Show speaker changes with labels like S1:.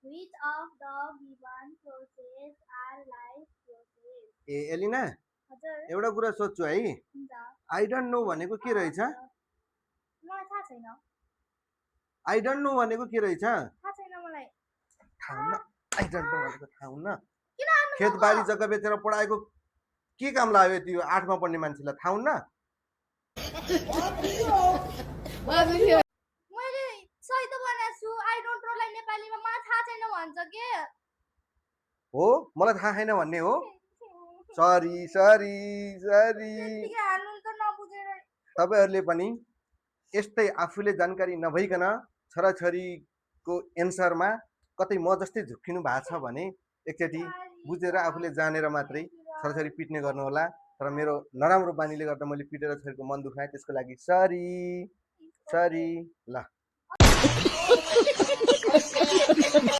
S1: Which of the given process are life process?
S2: ए एलिना
S1: हजुर
S2: एउटा कुरा सोध्छु है
S1: हुन्छ
S2: आई डोन्ट नो भनेको के रहेछ
S1: मलाई थाहा छैन
S2: आई डोन्ट नो भनेको के रहेछ
S1: थाहा छैन मलाई
S2: थाहा हुन्न आई डोन्ट नो भनेको थाहा हुन्न
S1: किन आउनु
S2: खेतबारी जग्गा बेचेर पढाएको के काम लाग्यो त्यो 8 मा पढ्ने मान्छेलाई थाहा हुन्न
S1: मैले सही त भनेको छु आई डोन्ट नो लाई नेपालीमा मलाई थाहा छैन भन्छ के
S2: हो मलाई थाहा छैन भन्ने हो सरी सरी सरी
S1: त्यतिकै हाल्नु त नबुझेर
S2: तपाईहरुले पनि यस्तै आफूले जानकारी नभइकन छोराछोरीको एन्सरमा कतै म जस्तै झुक्किनु भएको छ भने एकचोटि बुझेर आफूले जानेर मात्रै छोराछोरी पिट्ने गर्नु होला तर मेरो नराम्रो बानीले गर्दा मैले पिटेर छोरीको मन दुखाएँ त्यसको लागि सरी सरी ल